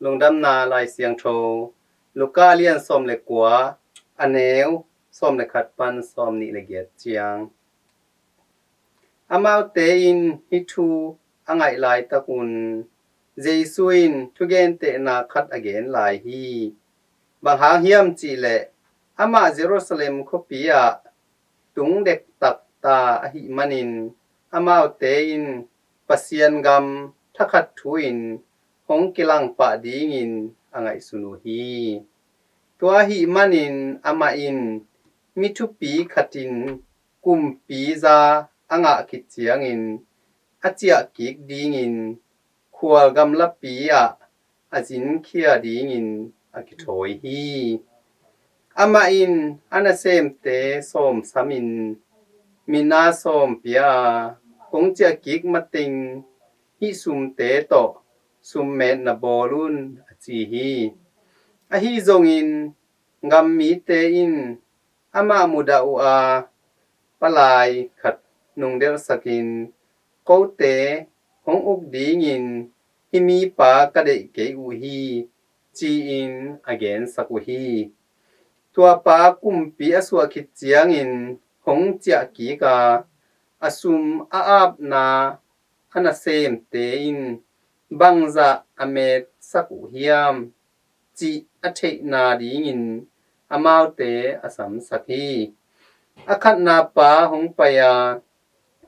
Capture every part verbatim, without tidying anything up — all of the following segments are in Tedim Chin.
Lungdamna Lai Siangtho, Luka lian sawm le kua, a neu sawm le khat pan sawm nih le giat ciang. Amaute in hih thu a ngaih laitakun Jesu in thugentehna khat a gen lai hi. Bang hang hiam cihleh amah Jerusalem khuapi ah tung dektak ta ahih manin amaute in Pasian gam thakhat thu-in hong kilang pah dingin a ngaihsun uh hi. Tua ahih manin amah in mi thupi khat in kumpi za a ngah khit ciangin a ciah kik dingin khual gamlapi ah a zinkhia dingin a kithawi hi. Amah in a nasemte sawm samin mina sawm pia a, kong ciah kik mateng hih sumte tawh summetna bawl un, a ci hi. Ahi zongin gammite in amah mudah uh a, palai khat nungdelhsakin, kote hong uk dingin hih mipa ka deih kei uh hi, ci-in a gensak uh hi. Tua pa kumpi a suah khit ciangin hong ciah kik a, a sum a apna a nasemte in bangzah a metsak uh hiam cih a theihna dingin amaute a samsak hi. A khatna pa hong pai a,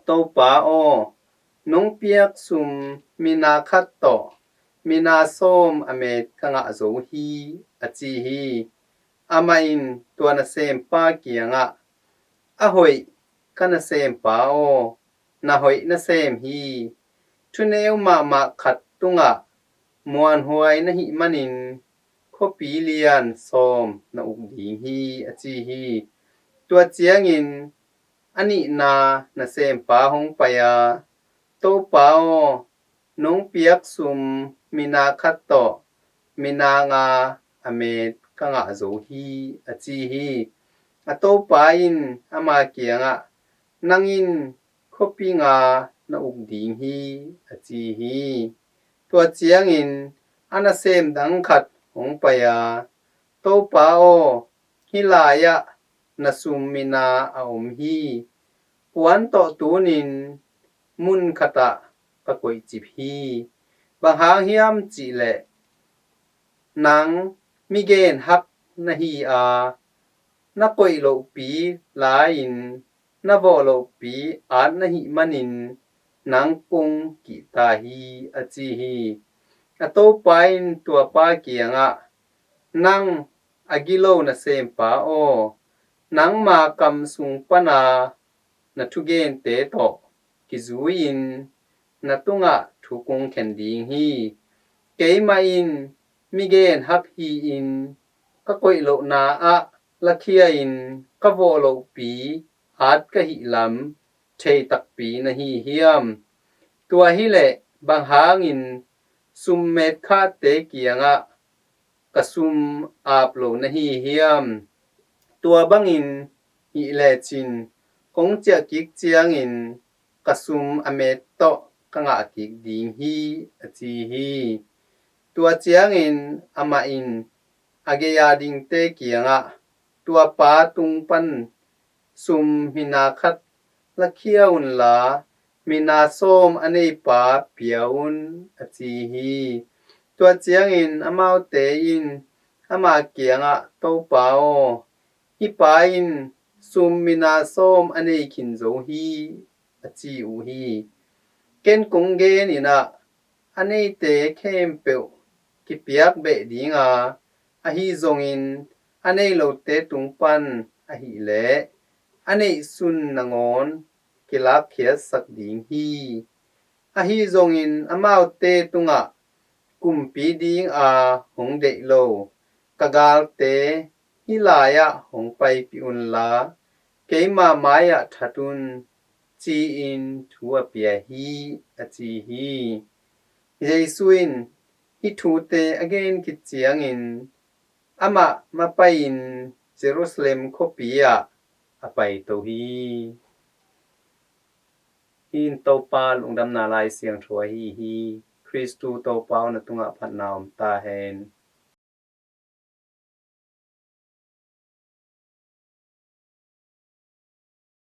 Topa aw, nong piak sum mina khat tawh mina sawm a met ka ngah zo hi, a ci hi. Amah in tua nasempa kiangah, a hoih ka nasempa aw, na hoih na sem hi. Thuneu mahmah khat tungah muanhuai na hih manin khuapi lian sawm na uk ding hi, a ci hi. Tua ciangin a nihna nasempa hong pai a, Topa aw, nong piak sum mina khat tawh mina nga a met ka ngah zo hi, a ci hi. A topa in ama kiangah, nang in khuapi nga na uk ding hi, a ci hi. Tua ciangin a nasem dang khat hong pai a, Topa aw, hih lai-ah na sum mina a om hi. Puan tawh tunin mun khatah ka koihcip hi. Bang hang hiam cihleh nang migen hak na hi a, na koih lohpi la-in na vawh lohpi at na hih manin nang kong kihta hi, a ci hi. A topa in tua pa kiangah, nang a gilo nasempa aw, nangma kam sung pana na thugente tawh kizui-in na tungah thu kong khen ding hi. Keimah in migen hak hi-in ka koih lohna ah lakhia-in ka vawh lohpi at ka hih lam thei takpi na hi hiam? Tua hileh bang hangin summet khahte kiangah ka sum ap lo na hi hiam? Tua bangin hih lecin kong ciah kik ciangin ka sum a met tawh ka ngah kik ding hi, a ci hi. Tua ciangin amah in a gei-a dingte kiangah, tua pa tung pan sum mina khat lakhia unla, mina sawm a neipa pia un, a ci hi. Tua ciangin amaute in ama kiangah, Topa aw, hih pa in sum mina sawm a nei khin zo hi, a ci uh hi. Ken kong gen in ah, a neite khempeuh kipiak beh ding a, ahi zongin a nei lote tung pan ahileh a neihsun nangawn kilakkhiatsak ding hi. Ahi zongin amaute tungah kumpi ding a hong deih lo ka galte hih lai-ah hong paipih unla, keima mai-ah that un, ci-in thu a pia hi, a ci hi. Jesu in hih thute a gen khit ciangin amah mapai-in Jerusalem khuapi ah a paito hi. Hih in Topa Lungdamna Lai Siangtho ahi hi. Christu Topa aw, na tungah phatna om ta hen.